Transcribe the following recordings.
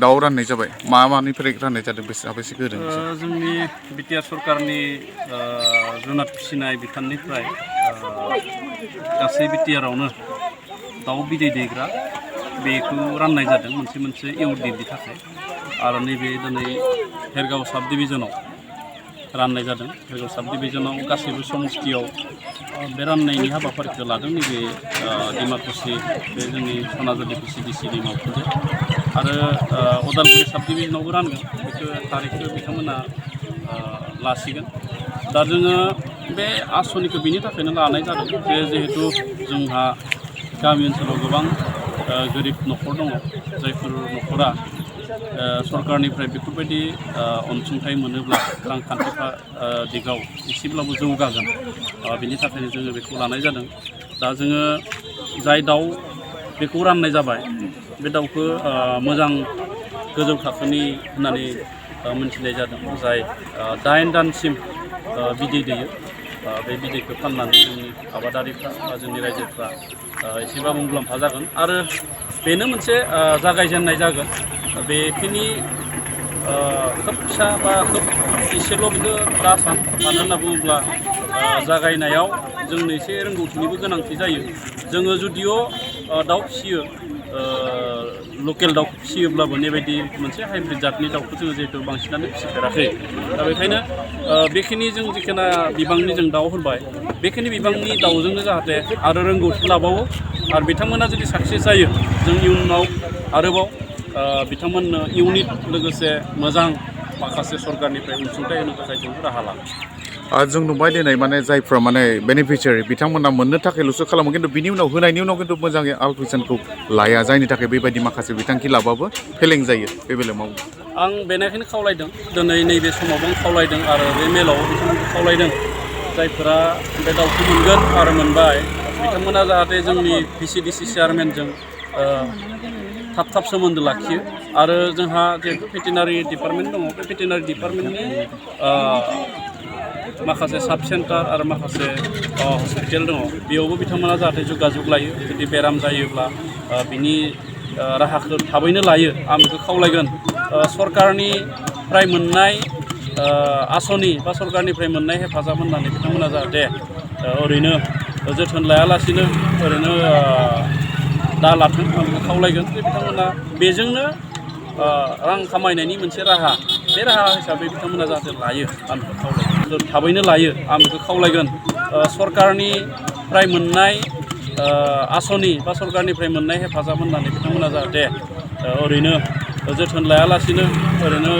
दाउ राननाय जाबाय मा मानिफ्राय राननाय जादों बेसे गोरों जोंनि बिटिआर सरकारनि जुनार फिसिनाय बिफाननिफ्राय गासै बिटिआरावनो दाउ बिदै दैग्रा बेखौ राननाय जादों मोनसे इउनिटनि थाखाय आरो नैबे दिनै भेरगाव साब डिभिजनाव राननाय जादों भेरगाव साब डिभिजनाव गासैबो समस्थियाव बे राननायनि हाबाफारिखौ लादों नैबे डिमाकुसि बे जोंनि सनाजुलि PCDCनि मावख'जों आरो उदालगुरि साब डिभिजनावबो रानगोन बेखौ थारिखखौ बिथांमोना लासिगोन दा जोङो बे आसनिखौ बिनि थाखायनो लानाय जादों जे जिहेतु जोंहा गामि ओनसोलाव गोबां गोरिब न'खर दङ जायफोर न'खरा सरकारनिफ्राय बेफोरबायदि अनसुंथाइ मोनोब्ला रांखान्थि दिगाव एसेब्लाबो जौगागोन बिनि थाखायनो जोङो बेखौ लानाय जादों दा जोङो जाय दाउ बेखौ राननाय जाबाय बे दाउखौ मोजां गोजौ थाखोनि होननानै मिथिनाय जादों जाय 8 दानसिम बिदै दैयो बे बिदैखौ फाननानै जोंनि आबादारिफ्रा बा जोंनि रायजोफ्रा एसेबाबो मुलाम्फा जागोन आरो बेनो मोनसे जागायजेननाय जागोन बेखिनि खोब फिसा बा खोब एसेल' बेखौ दा सान मानो होनना बुङोब्ला जागायनायाव जोंनो एसे रोंगौथिनिबो गोनांथि जायो जोङो जुदिअ दाउ फिसियो लकेल दाउ फिसियोब्लाबो बेबायदि मोनसे हाइब्रिद जातनि दाउखौ जोङो जिहेतु बांसिनानो फिसिफेराखै दा बेखायनो बेखिनि जों जिखिना बिबांनि जों दाउ होबाय बेखिनि बिबांनि दाउजोंनो जाहाथे आरो रोंगौथि लाबावो आरो बिथांमोना जुदि साक्सेस जायो जों इयुनाव आरोबाव बिथांमोननो इउनिट लोगोसे मोजां माखासे सरकारनिफ्राय अनसुंथाइ होनो थाखाय जों राहा लागोन जों नुबाय दिनै माने जायफ्रा माने बेनिफिसियारि बिथांमोना मोननो थाखायल'सो खालामो खिन्थु बिनि उनाव होनायनि उनाव खिन्थु मोजाङै आलकुइसनखौ लाया जायनि थाखाय बेबायदि माखासे बिथांखि लाबाबो फेलें जायो बे बेलायाव मावो आं बेनिखायनो खावलायदों दिनै नैबे समावबो आं खावलायदों आरो बे मेलाव बिथांमोनखौ खावलायदों जायफोरा बे दाउखौ मोनगोन आरो मोनबाय बिथांमोना जाहाथे जोंनि PCDC चेयारमेनजों थाब सोमोन्दो लाखियो आरो जोंहा जिहेतु भेटेनारि डिपार्टमेन्ट दङ बे भेटेनारि डिपार्टमेन्टनि माखासे साब सेन्टार आरो माखासे हस्पिटाल दङ बेयावबो बिथांमोना जाहाथे जगाजग लायो जुदि बेराम जायोब्ला बिनि राहाखौ थाबैनो लायो आं बेखौ खावलायगोन सरकारनिफ्राय मोननाय आसनि बा सरकारनिफ्राय मोननाय हेफाजाब होननानै बिथांमोना जाहाथे ओरैनो जोथोन लायालासिनो ओरैनो दा लाथों आं बेखौ खावलायगोन जे बिथांमोना बेजोंनो रां खामायनायनि मोनसे राहा बे राहा हिसाबै बिथांमोना जाहाथे लायो आं बेखौ खावलायगोन थाबैनो लायो आं बेखौ खावलायगोन सरकारनिफ्राय मोननाय आसनि बा सरकारनिफ्राय मोननाय हेफाजाब होननानै बिथांमोना जाहाथे ओरैनो जोथोन लायालासिनो ओरैनो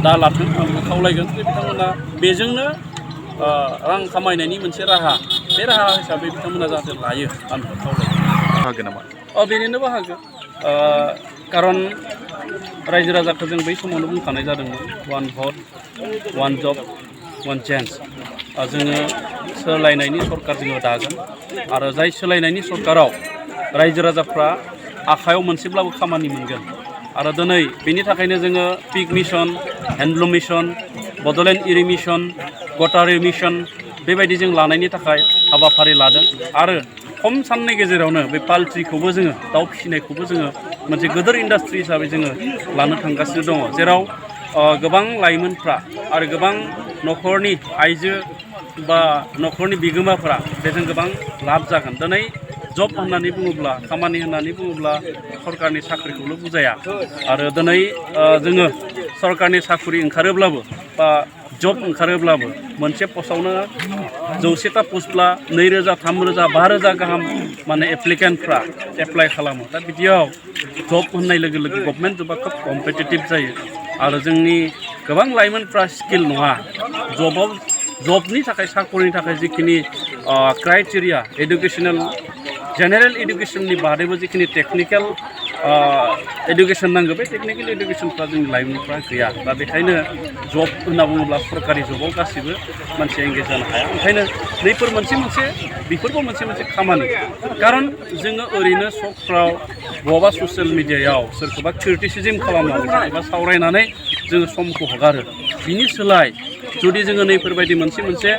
दा लाथों आं बेखौ खावलायगोन जे बिथांमोना बेजोंनो रां खामायनायनि मोनसे राहा बे राहा हिसाबै बिथांमोना जाहाथे लायो आं बेखौ खावलायगोन हागोन नामा बेनिनो बाहागो खारन रायजो राजाखौ जों बै समावनो बुंखानाय जादोंमोन 1 भट 1 जब 1 चेन्ज जोङो सोलायनायनि सरकार जोङो दागोन आरो जाय सोलायनायनि सरकाराव रायजो राजाफ्रा आखायाव मोनसेब्लाबो खामानि मोनगोन आरो दिनै बेनि थाखायनो जोङो pig mission handloom mission Bodoland इरि मिशन गटारि मिशन बेबायदि जों लानायनि थाखाय हाबाफारि लादों आरो खम साननि गेजेरावनो बे पाल्ट्रिखौबो जोङो दाउ फिसिनायखौबो जोङो मोनसे गोदोर इन्डास्ट्रि हिसाबै जोङो लानो थांगासिनो दङ जेराव गोबां लाइमोनफ्रा आरो गोबां न'खरनि आइजो बा न'खरनि बिगोमाफ्रा बेजों गोबां लाब जागोन दिनै जब होननानै बुङोब्ला खामानि होननानै बुङोब्ला सरकारनि साख्रिखौल' बुजाया आरो दिनै जोङो सरकारनि साख्रि ओंखारोब्लाबो बा जब ओंखारोब्लाबो मोनसे पस्टआवनो 100टा पस्टब्ला 2000 3000 5000 गाहाम माने एप्लिकेन्टफ्रा एप्लाइ खालामो दा बिदियाव जब होननाय लोगो लोगो गभर्नमेन्ट जबा खोब कम्पिटिटिभ जायो आरो जोंनि गोबां लाइमोनफ्रा स्किल नङा जबनि थाखाय साख्रिनि थाखाय जिखिनि क्राइटेरिया एडुकेसनेल जेनेरेल एडुकेसननि बादैबो जिखिनि टेक्निकेल एडुकेसन नांगौ बे टेक्निकेल एडुकेसनफ्रा जोंनि लाइमोनफ्रा गैया दा बेखायनो जब होनना बुङोब्ला सरकारि जबाव गासिबो मानसिया एंगेज जानो हाया ओंखायनो बैफोर बेफोरबो मोनसे खामानि खारन जोङो ओरैनो सकफ्राव बहाबा ससियेल मिडियायाव सोरखौबा क्रिटिसिजम खालामनानै एबा सावरायनानै जोङो समखौ हगारो बिनि सोलाय जुदि जोङो नैफोरबायदि मोनसे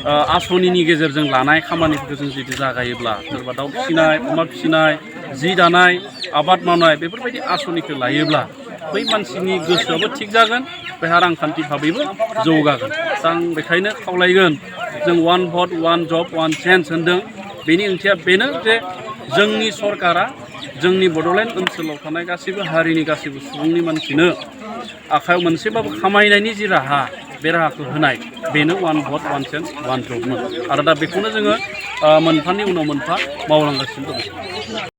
आसनिनि गेजेरजों लानाय खामानिफोरखौ जों जुदि जागायोब्ला सोरबा दाउ फिसिनाय अमा फिसिनाय जि दानाय आबाद मावनाय बेफोरबायदि आसनिखौ लायोब्ला बै मानसिनि गोसोआबो थिग जागोन बेहा रांखान्थि भाबैबो जौगागोन आं बेखायनो खावलायगोन जों वान भट वान जब वान चेन्ज होन्दों बेनि ओंथिया बेनो जे जोंनि सरकारा जोंनि बड'लेण्ड ओनसोलाव थानाय गासैबो हारिनि गासैबो सुबुंनि मानसिनो आखायाव मोनसेबाबो खामायनायनि जि राहा बे राहाखौ होनाय बेनो वान भट वान चेन्ज वान जबमोन आरो दा बेखौनो जोङो मोनफानि उनाव मोनफा मावलांगासिनो दं